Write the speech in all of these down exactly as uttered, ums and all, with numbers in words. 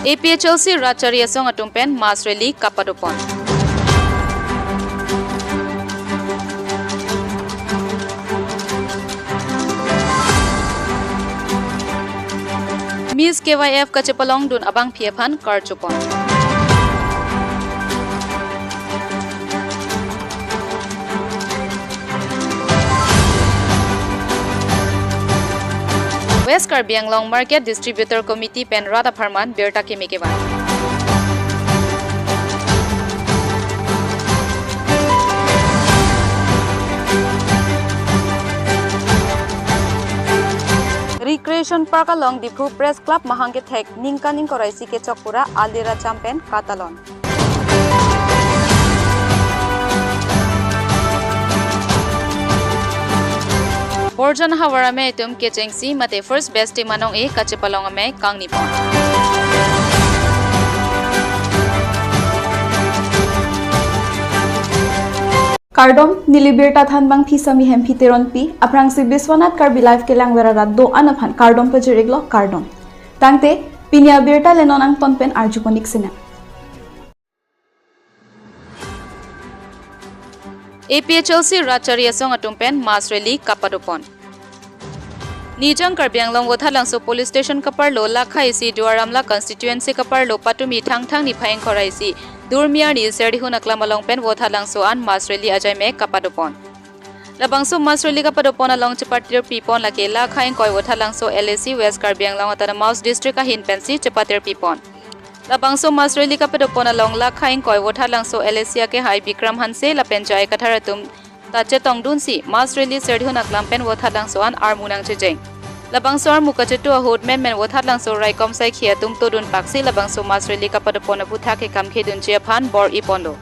A P H L C rat chari asong atum pen mass rally kapadopon. Miss K Y F kachepalongdun abangpi aphan karjupon. West Karbi Anglong Market Distributor Committee pen rat apharman birta keme kevan. Recreation Park along Diphu Press Club mahang kethek ningkan ingkoi ra isi kechok pura alira champen katalon. Borjan havar amei atum kechengsi mate first batch team anong-e kachepalong amei kangnipon. Kardom, neli birta thanbangpi Sami Hemphi Teronpi, aphrangsi Biswanath Karbi Live kelangver arat do-an aphan kardom pajir-iklo, kardom. Tangte, pini abirta le non angton pen arjupon-ik sinang. A P H L C rat chari asong atum pen mass rally kapadopon. Nijang Karbi Anglong Vothatlangso Police Station kaparlo lakha isi Duar Amla constituency kaparlo patumi Thangthang niphai ingkoi ra isi Durmi arni Serdihun aklam along pen Vothatlangso an mass rally ajai me kapadopon. Labangso mass rally kapadopon along chepatirpipon lake lakha ingkoi Vothatlangso L A C West Karbi Anglong Autonomous District ahin pensi chepatirpipon. Labangso mass rally kapadopon along lakha ingkoi Vothatlangso L A C akehai Bikram Hanse lapen J I Kathar atum ta chetongdunsi mass rally Serdihun aklam pen Vothatlangso an armu nangchejeng. Labangso armu kachetu ahut menmen Vothatlangso raikom saikhi atum todun paksi labangso mass rally kapadopon aphuthak kekhamkhedunji aphan bor-iponlo.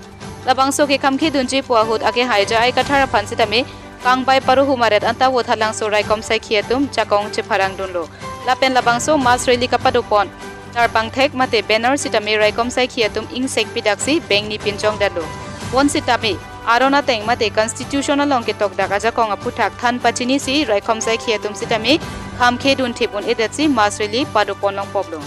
Labangso kekhamkhedunji pu ahut akehai J I Kathar aphan sitame kangbai paruhu maret anta Vothatlangso raikom saikhi atum jakong chepharangdunlo. Lapen labangso mass rally kapadopon tarpangthek mate banner sitame raikom saikhi atum ingsekpidaksi bengni pinchongdetlo. Bonsitame aron ateng mate constitution along ketokdak ajakong aphuthak than pachinisi raikom saikhi atum sitame khamkhedun thip un-edetsi mass rally padopon longpoplo.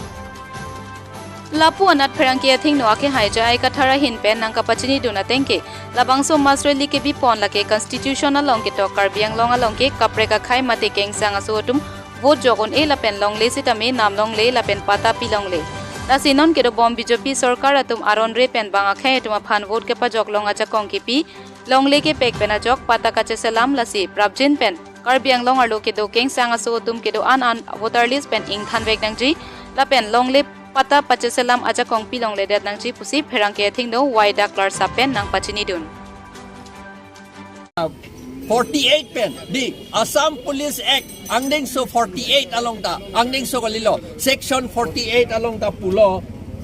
Lapu anat pherangke athengno akehai J I Kathar ahin pen nangkapachinidun ateng ke, labangso mass rally kebipon lake constitution along ketok Karbi Anglong along ke kaprek akhei mate kengsang aso atum vote jok un-e lapen longle sitame nam longle lapen patta pi longle. Lasi non kedobom B J P sorkar atum aron re pen bang akhei atum aphan vote kepajoklong ajakong kepi, longle kepek pen ajok patta kacheselam lasi prapjin pen Karbi Anglong arlo kedo kengsang aso atum kedo-an an voter list pen ingthanvek nangji lapen longle patta pacheselam ajakong pi longledet nangji pusi pherangke athengno Y Daklar sap pen nangpachinidun. Forty-eight pen, di Assam Police Act, angdengso forty-eight along ta, angdengso kalilo, section forty-eight along ta pulo,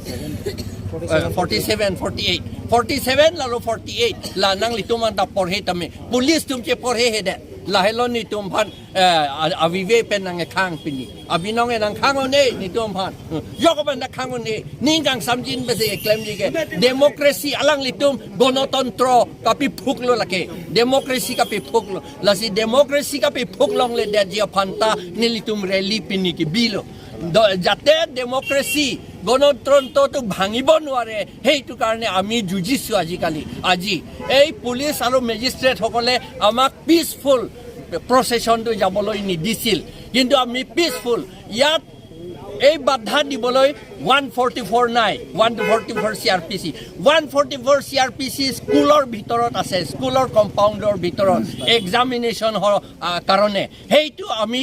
eh, forty-seven, forty-eight, forty-seven lalo forty-eight, la nanglitum anta porhe tame, police atum cheporhehedet, lahelo netum aphan, eh, a-, avive pen nangkhang pini. Abinong e nangkhang un-e, netum aphan. Yok aphan nangkhang un-e. Ning kangsamjin pensi klemji ke. Democracy alanglitum gonotontro kapiphuklo lake. Democracy kapiphuklo. Lasi democracy kapiphuk longledetji aphan ta nelitum rally pini kebilo. Do, jate democracy, গণতন্ত্ৰটো ভাঙিব নোৱাৰে, সেইটো কাৰণে আমি যুঁজিছো আজিকালি। আজি এই পুলিচ আৰু মেজিষ্ট্ৰেটসকলে আমাক পিচফুল প্ৰচেছনটো যাবলৈ নিদিছিল, কিন্তু আমি পিচফুল ইয়াত এই বাধা দিবলৈ ওৱান ফৰ্টি ফ'ৰ নাই, ওৱান ফৰ্টি ফ'ৰ চি R P C, one forty four চি আৰ পি চি স্কুলৰ ভিতৰত আছে, স্কুলৰ কম্পাউণ্ডৰ ভিতৰত এক্সামিনেশ্যন কাৰণে। সেইটো আমি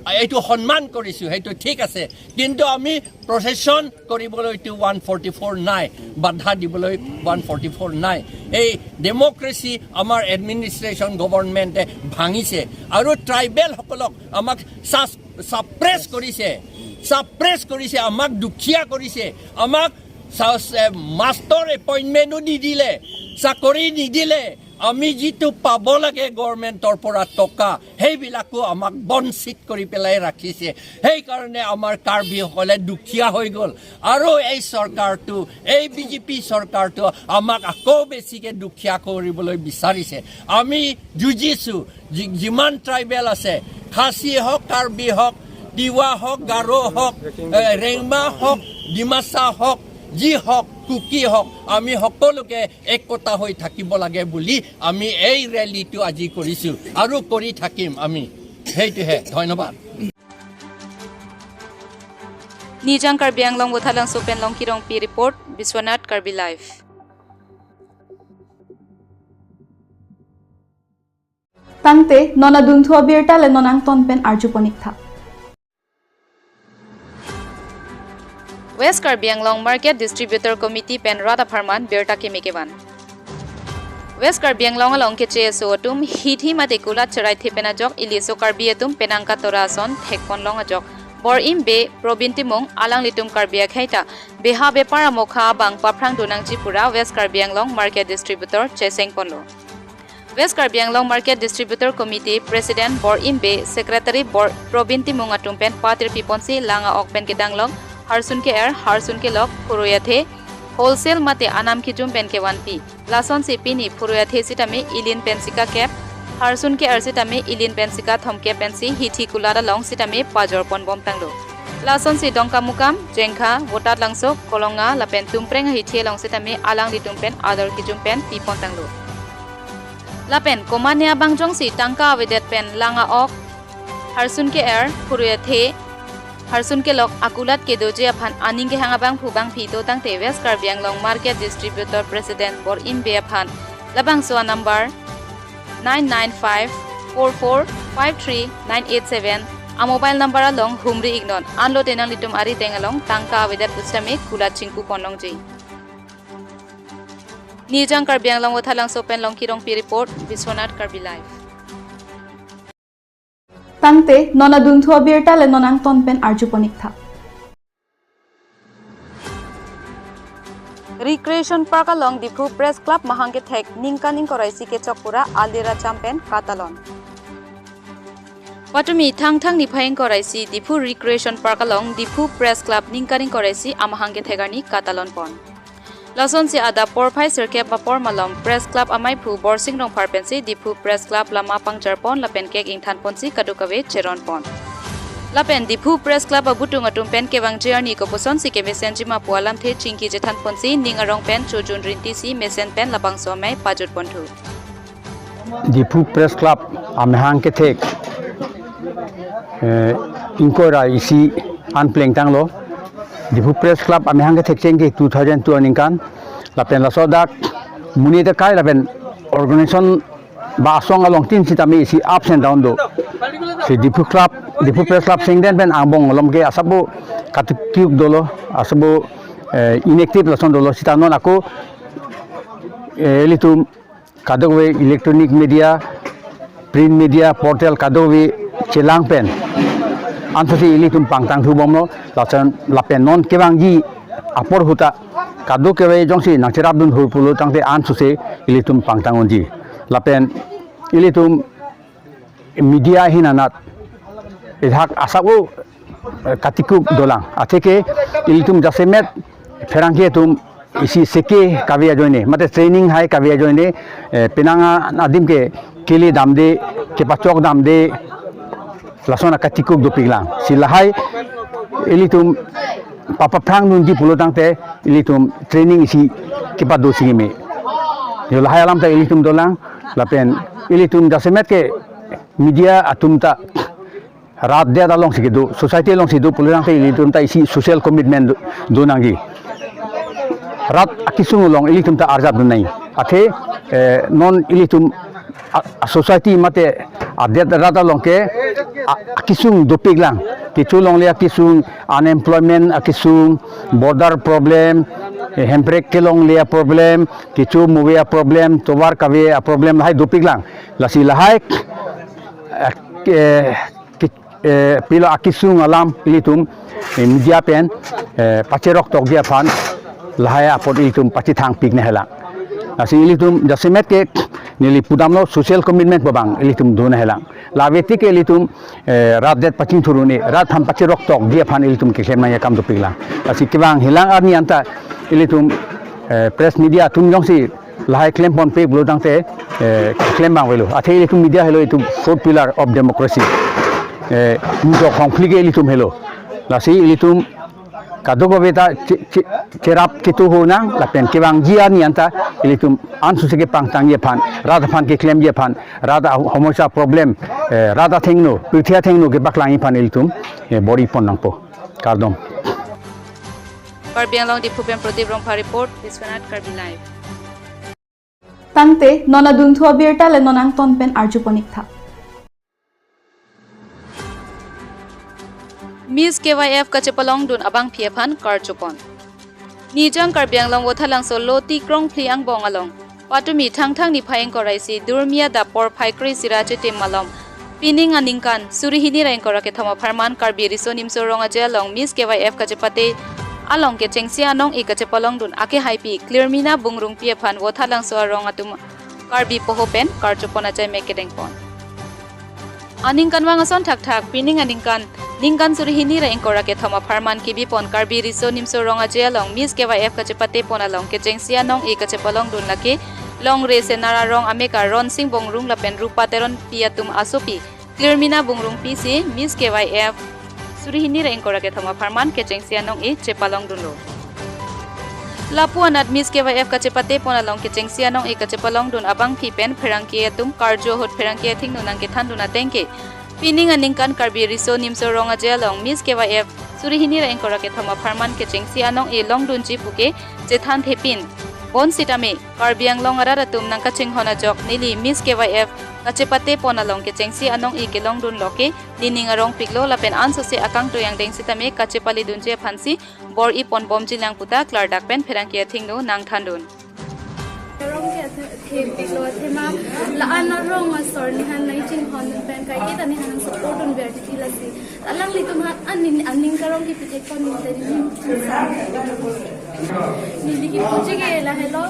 এইটো সন্মান কৰিছো, সেইটো ঠিক আছে, কিন্তু আমি প্ৰচেছন কৰিবলৈ এইটো ওৱান ফৰ্টি ফ'ৰ নাই, বাধা দিবলৈ ওৱান ফৰ্টি ফ'ৰ নাই। এই ডেমক্ৰেচি আমাৰ এডমিনিষ্ট্ৰেশ্যন গভৰ্ণমেণ্টে ভাঙিছে আৰু ট্ৰাইবেলসকলক আমাক ছাছ ছাপ্ৰেছ কৰিছে, ছাপ্ৰেছ কৰিছে, আমাক দুখীয়া কৰিছে, আমাক চা- এ, মাষ্টৰ এপইণ্টমেণ্টো নিদিলে, চাকৰি নিদিলে, আমি যিটো পাব লাগে গভৰ্ণমেণ্টৰ পৰা টকা, সেইবিলাকো আমাক বঞ্চিত কৰি পেলাই ৰাখিছে। সেইকাৰণে আমাৰ কাৰ্বিসকলে দুখীয়া হৈ গ'ল। আৰু এই চৰকাৰটো, এই বি জে পি চৰকাৰটো আমাক আকৌ বেছিকৈ দুখীয়া কৰিবলৈ বিচাৰিছে। আমি যুঁজিছো, যি- যিমান ট্ৰাইবেল আছে, খাচী হওক, কাৰ্বি হওক, তিৱা হওক, গাৰো হওক, এ, ৰেংমা হওক, ডিমাচা হওক, জি হওক, কুকি হওক, আমি সকলোকে একতা হৈ থাকিব লাগে বুলি আমি এই ৰেলীটো আজি কৰিছো আৰু কৰি থাকিম আমি। সেইটোহে। ধন্যবাদ। Nijang Karbi Anglong Vothatlangso pen Longki Rongpi report, Biswanath Karbi Live. Tangte, non adunthu abirta le non angton pen arjuponik tha. West Karbi Anglong Market Distributor Committee pen rat apharman birta keme kevan. West Karbi Anglong along keche-eso atum hithi mate kulat cheraithe pen ajok iliso Karbi atum penang katora ason thekpon long ajok Bor-im Bey, Probin Timung alanglitum Karbi akhei ta beha bepar amokha abang paphrang dunangji pura West Karbi Anglong Market Distributor chesengponlo. West Karbi Anglong Market Distributor Committee President Bor-im Bey, Secretary Bor Probin Timung atum pen patirpiponsi lang a-ok pen kedanglok harsun ke-er, harsun kelok, phurui athe, wholesale mate anam kijum pen kevanpi. Lasonsi pini phurui athe sitame ilin pen sika kep, harsun ke-er sitame ilin pen sika thomkep pensi hithi kulat along sitame pajorponbomtanglo. Lasonsi Dongkamukam, Jengkha, Votatlangso, Kolonga lapen Tumpreng ahithi along sitame alanglitum pen ador kijum pen pipontanglo. Lapen komatne abang jongsi tangka avedet pen lang a-ok, harsun ke-er, phurui athe, harsun kelok akulat kedoji aphan aning kehang abangphu bangphi do tangte West Karbi Anglong Market Distributor President Bor-im Bey aphan labangso a-number nine nine five four four five three nine eight seven a-mobile number along humri iknon, anlote nanglitum arideng along tangka avedet pusitame kulat chingpuponlongji. Nijang Karbi Anglong Vothatlangso pen Longki Rongpi report, Biswanath Karbi Live. Tangte, non adunthu abirta le non angton pen arjuponik tha. Recreation Park along Diphu Press Club mahang kethek ningkan ingkoi ra isi kechok pura alir acham pen katalon. Patumi Thangthang niphai ingkoi ra isi Diphu Recreation Park along Diphu Press Club ningkan ingkoi ra isi amahang kethek arni katalonpon. Lasonsi adap porphai sirkep apor malom Press Club amaiphu Borsing Rongphar pensi Diphu Press Club lama pangjarpon lapen kek ingthanponsi kadokave cheronpon. Lapen Diphu Press Club abutung atum pen kevangji arni koposonsi kemesenji ma pu alamthe chingki chethanponsi ning arong pen chojun rintisi mesen pen labangso amei pajutponthu. Diphu Press Club amahang kethek, eh, ingkoi ra isi an plengtanglo. Diphu Press Club amahang kethek cheng ke two thousand two aningkan. Lapen laso adak monit akai lapen organization ba asong alongtin sitame isi ups and down do. Si Diphu Club, Diphu Press Club sengden pen angbong malom ke asabo katikuk dolo, asabo, eh, inactive lason dolo sita non ako, eh, ilitum kadokave electronic media, print media, portal kadokave chelang pen ansose ilitum pangtangthubomlo, lason lapen non kevangji apor ahut ta kadokave jongsi nangcherapdun hur pulo tangte ansose ilitum pangtang unji. Lapen ilitum media ahin anat ithak asabo, eh, katikuk dolang. Atheke ilitum jasemet pherangke atum isi seke kave ajoine, mate training hai kave ajoine, eh, penang adim ke kele damde, kepachok damde, lason akatikuk dopiklang. Si lahai ilitum papaphrang dunji pulo tangte ilitum training isi kepado singime. Jo lahai alam ta ilitum dolang, lapen ilitum jasemet ke media atum ta rat det alongsi kedo, society alongsi do pulo tangte ilitum ta isi social commitment do, do nangji. Rat akesung along ilitum ta arjap dun nai. Athe, eh, non ilitum a, a society mate adet rat along ke a, akesung dopiklang. Kecho longle akesung, unemployment akesung, border problem, eh, hemprek kelongle aproblem, kecho move aproblem, tovar kave aproblem lahai dopiklang. Lasi lahai, eh, ke, eh, pilo akesung alam ilitum, eh, media pen, eh, pacherok tokji aphan lahai apot ilitum pachethang pikne helang. Lasi ilitum jasemet ke neli pudamlo social commitment pu abang ilitum dun helang. La avetik ke ilitum, eh, rat det pachingthur un-e, rat aphan pacherok tokji aphan ilitum keklem nangji akam dopiklang. Lasi kevang helang arni anta ilitum, eh, press media atum jongsi lahai klemponpe pulo tangte, eh, klem abang avelo. Athe ilitum media helo itum fourth pillar of democracy. Eh, nujok hongphli ke ilitum helo. Lasi ilitum kadokave ta che-, che-, cherap ketuhu nang, lapen kevangji arni anta ilitum ansose kepangtangji aphan, rat aphan keklemji aphan, rat ahomosa problem, eh, rat athengno, pirthe athengno kepaklangji aphan ilitum, eh, bor-ipon nangpo. Kardom. Karbi Anglong Diphu pen Prodip Rongphar report, Biswanath Karbi Live. Tangte, non adunthu abirta le non angton pen arjupon-ik tha. Miss K Y F kachepalongdun abangpi aphan karjupon. Nijang Karbi Anglong Vothatlangso Loti Krongphli angbong along patumi Thangthang niphai ingkoi ra isi durmi adap porphai kre-isi ra chitim malom pining aningkan suri hini ra ingkoi ra kethom apharman Karbi Riso Nimso Rong Aje along Miss K Y F kachepate along kechengsi anong-e kachepalongdun akehaipi Klirmina Bungrungpi aphan Vothatlangso arong atum Karbi poho pen karjupon achai mek kedengpon. Aningkanvang ason thakthak pining aningkan ningkan suri hini ra ingkoi ra kethom apharman kebipon Karbi Riso Nimso Rong Aje along Miss K Y F kachepatepon along kechengsi anong-e kachepalongdun lake Longri Senar arong ameka Ronsing Bungrung lapen Rupa Teronpi atum asopi Klirmina Bungrungpi si Miss K Y F suri hini ra ingkoi ra kethom apharman kechengsi anong-e chepalongdunlo. Lapu anat Miss K Y F kachepatepon along kechengsi anong-e kachepalongdun abangpi pen pherangke atum karju ahut pherangke athengno nangkethandun ateng ke pining aningkan Karbi Riso Nimso Rong Aje along Miss K Y F suri hini ra ingkoi ra kethom apharman kechengsi anong-e longdunji puke chethanthepin. Bonsitame Karbi Anglong arat atum nangkachinghon ajok neli Miss K Y F kachepatepon along kechengsi anong-e kelongdunlo ke nening arongpiklo lapen ansose akangtui angdeng sitame kachepaledunji aphansi bor-iponbomji lang puta klardak pen pherangke athengno nangthandun. Arong ke athe, thepiklo athema la-an arong asor nehan nangchinghon pen kaiketa nehan nangsupport dunver titi lasi. Alanglitum aphan aning, aning karong kepithekpon tadi ni. Neli kipuji ke lahelo,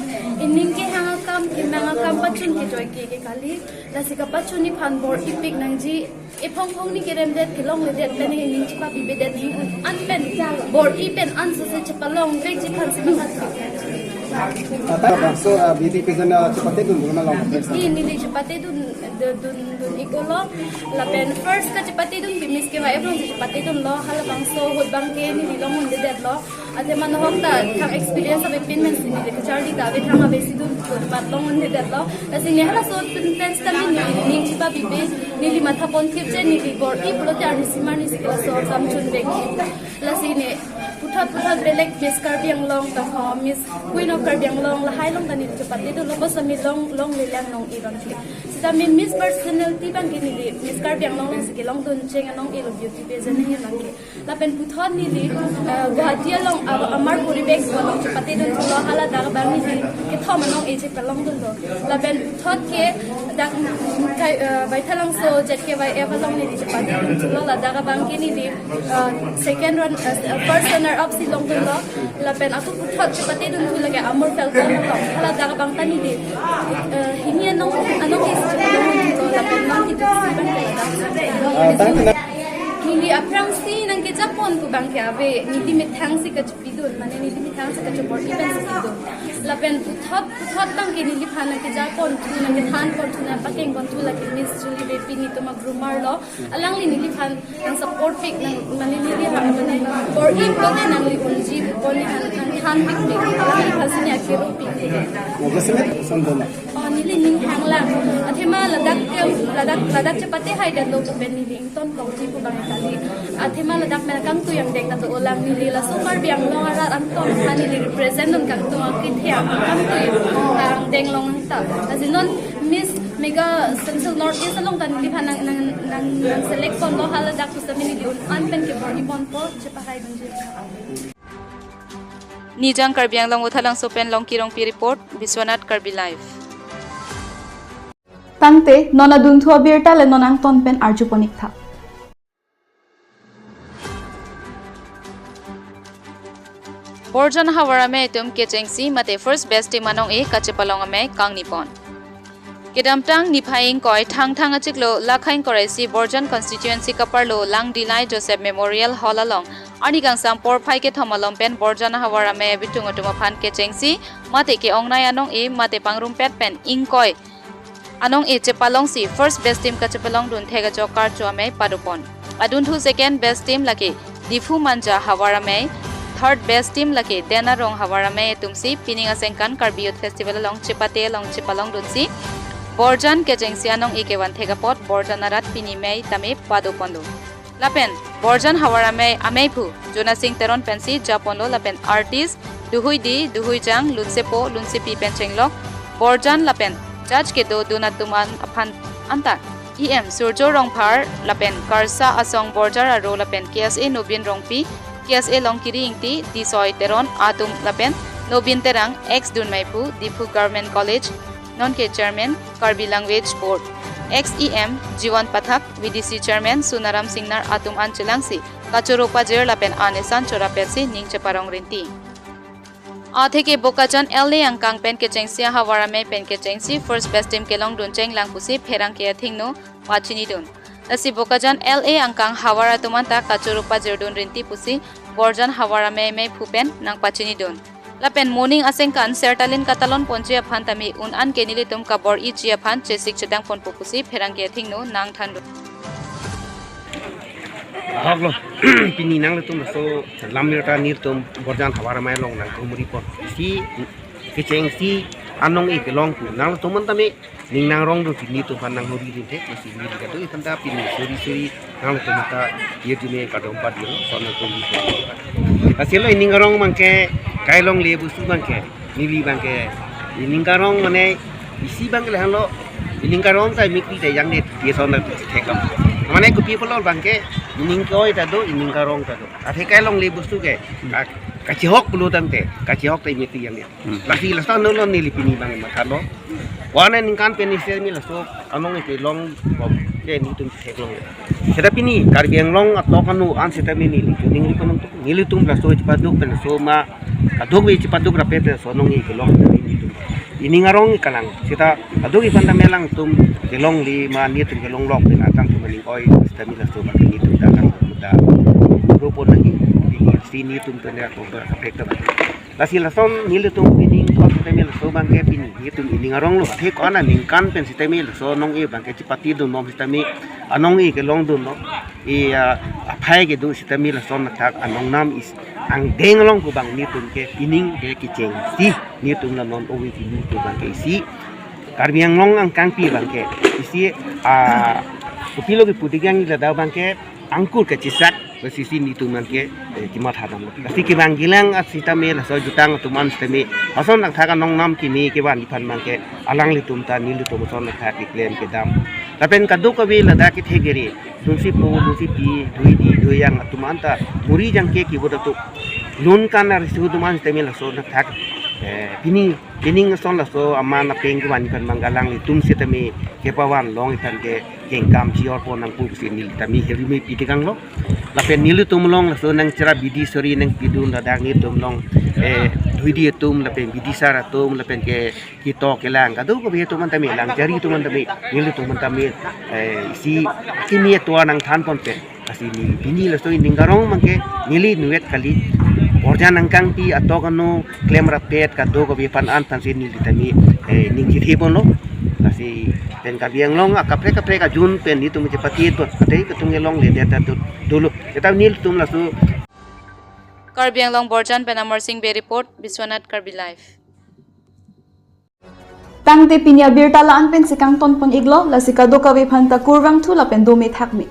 ining kehang akam, kemang akam pachun kejoi ke, ke kali. Lasi kapachunji aphan bor-ipik nangji, ephongphong ni keremdet, kelongledet, pen ining chepapipedet, ining an pen, bor-i pen ansose chepalongvekji aphansi matha. Ata bangso, ah, B T P channel chepatedun dun malong. Di neli chepatedun, dun, dun, dun-iklo, lapen first kachepatedun pi Miss K Y F along chepatedunlo, halabangso ahut abangke neli longdundedetlo. Athema nohok ta thang experience avepin pensi neli kacharli ta ave thang avesi dun, dun mat longdundedetlo. Lasi ne halaso pen test ta neli ning chepapipe, neli mathaponthipje neli bor-i pulote arnisi marnisi ke laso akam chunvek. Lasi ne puthot puthot belek Miss Karbi Anglong ta ho, Miss Queen of Karbi Anglong lahai along ta neli chepatedunlo, bonsitame long, longlelang anong-e abangke. Sitame Miss personality abangke neli Miss Karbi Anglong alongsi kelongdun cheng anong-elo beauty pageant ahin abangke. Lapen puthot neli, eh, Guwahati along, ah, Amar Poribesh along chepatedun thulo, haladak abang neli kethom anong-e chepalongdunlo. Lapen puthot ke dak, mm, kai, eh, Baithalangso Z K Y F along neli chepatedun thulo, ladak abangke neli, eh, second run, eh, first runner up si longdunlo. Lapen ako puthot chepatedun thu lake Amur Falcon along, haladak abang ta neli, eh, hini anong, anong-e si chepalongdunlo, lapen nangkiduk si abangke ladak. Ah, tang, tang. Neli aphrangsi nangkejapon pu abangke ave, neli methangsi kachepidun, mane neli methangsi kachebor-i pensi pidun. Lapen puthot, puthot abangke neliphan nangkejapon thu, nangkethanpon thu, nangpakengpon thu lake Miss Julie Beypi, netum a-groomer lo. Alangli neliphan nangsupport pik, nang, mane neliphan, mane bor-i pulote nangli unji pu nehan nangthanpikpik. Alangli aphansi ne akero pik. Nang jasemet sondona. Oh, neli ning hanglang. Athema ladak ke, ladak, ladak chepate haidetlo pu pen neli ingtonplongji pu abang kali. Athema ladak pen akangtui angdeng ta dolang, neli laso Karbi Anglong arat angtong aphan neli represent dun kangtung akithe akangtui angdeng long ta. Lasi non Miss Mega Central North East along ta neliphan nang, nang, nang, nangselect ponlo, haladak pusitame neli un-an pen kebor-iponpo, chepahaidunji. Nijang Karbi Anglong Vothatlangso pen Longki Rongpi report, Biswanath Karbi Live. Tangte, non adunthu abirta le non angton pen arjupon-ik tha. Borjan havar amei atum kechengsi mate first best team anong-e kachepalong amei kangnipon. Kedamtang niphai ingkoi Thangthang achiklo lakha ingkoi ra isi Borjan constituency kaparlo Langdilai Joseph Memorial Hall along arni kangsam porphai kethom malom pen Borjan havar amei abitung atum aphan kechengsi mate ke-ongnei anong-e mate pangrumpet pen ingkoi anong-e chepalongsi first best team kachepalongdun thek ajok karcho amei padopon. Adunthu second best team lake Diphu Manja havar amei, third best team lake Dena Rong Havar Amei atumsi pining asengkan Karbi Youth Festival along chepate along chepalongdunsi Borjan kechengsi anong-e kevan thek apot Borjan arat pini mei tame padoponlo. Lapen Borjan Havar Amei ameiphu Jona Singh Teron pensi japonlo lapen artist Duhuidi, Duhuijang, Lunsepo, Lunsepi pen chenglok Borjan lapen judge kedodun atum an aphan anta E M Surjo Rongphar lapen Karsa Asong Borjan Aro lapen K S A Nobin Rongpi, K S A Longkiri Ingti, Disoi Teron atum lapen Nobin Terang, ex dunmeiphu, Diphu Government College, nonke Chairman, Karbi Language Board, ex E M Jiwan Pathak, V D C Chairman Sunaram Singnar atum an chelangsi kachoro pajir lapen an esan chorapetsi ning cheparong rinti. Atheke Bokajan L A angkang pen kechengsi Havar Amei pen kechengsi first best team kelongdun chenglang pusi pherangke athengno pachinidun. Lasi Bokajan L A angkang Havar atum anta kachoro pajirdun rinti pusi Borjan Havar Amei ameiphu pen nangpachinidun. Lapen moning asengkan sertalin katalon ponji aphan tame un-an ke nelitum kabor-iji aphan chesik chedangponpo pusi pherangke athengno nangthandun. Ahok lo, pini nanglitum laso lam nirta nelitum Borjan Havar Amei along nangtumripon. Si kechengsi anong-e kelong pu nanglitum an tame ning nangrongdun si nelitum aphan nanghuri dinte, si neli kadokave aphan ta pini suri suri nanglitum ta ye dine kadom pat dilo, so nangtumripon. Lasi lo ining arong abangke, kai longle bostu abangke, neli abangke ining karong mane isi abangke lahenlo, ining karong ta mik te jangdet, ye son ta thek kam. Mane kopi pulo abangke, ining koi ta do, ining karong ta do. Athe kai longle bostu ke, ka-, kachehok pulo tangte, kachehok ta mik te jangdet. Hmm. Lasi laso anlo neli pini abang mathalo. Wana ningkan pen isi mi laso anong-e kelong bom ke nelitum theklong. Seta pini Karbi Anglong atok anu an seta mi neli chuning ri konon tu. Nelitum laso chipaduk pen laso ma kadokave chipaduk rapet laso anong-e kelong nelitum. Ining arong kelang. Seta kadokave aphan ta melangtum kelongle ma nelitum kelonglok pen atangtum aning oi seta mi laso ma nelitum ta atangtum ta. Ropo nangji. Si nelitum pen ya ko kapek ta. Lasi lason nelitum pini kok sitame laso abangke pini nelitum ining arong lo. Athe ko-an aningkan pen sitame laso anong-e abangke chepatedun bom sitame anong-e kelongdun lo. E, ah, aphai kedo sitame lason athak anong nam isi angdeng along ko abang nelitum ke ining ke kechengsi nelitum la non ove pini ko abangke isi Karbi Anglong angkangpi abangke isi, ah, kopilo kepu digang ila da abangke angkur kachisak, lasi si nelitum abangke, eh, kimat hadam. Lasi kevang gilang at sitame laso jutang atum an sitame. Lason athak anong nam kimi kevan aphan abangke alanglitum ta nelitum lason athak keklem kedam. Lapen kadokave ladak kethegere, Lunsepo, Lunsepi, Duidi, Duijang atum anta muri jangke kivot atum. Lun kan arisu atum an sitame lason athak, eh, pini Pining ason laso aman apeng kevan aphan abang alanglitum sitame kepavan long aphan ke kengkam chior pon nangpu si neli tame hirimi pidikang lo. Lapen nelitum along laso nangcherap bidi sori nangpidun ladak nelitum along, eh, Duidi atum lapen bidi sar atum lapen ke ketok kelang kadokave atum an tame lang jari atum an tame nelitum an tame, eh, si kimi atua nangthan pon pen. Lasi neli pini laso ining arong abangke neli nuet kali. Borjan angkangpi atok anu klem rapet kadokave aphan an aphansi neli tame, eh, ning chithipon lo. Lasi pen Karbi Anglong akaprek kaprek ajun pen nelitum chepatedun. Ate katung elongle det ta dolo. Eta nelitum laso. Karbi Anglong Borjan pen Amar Singh Bey report, Biswanath Karbi Live. Tangte pini abirta la-an pensi kangton pon iklo, lasi kadokave aphan ta kurvangthu lapen dome thakme.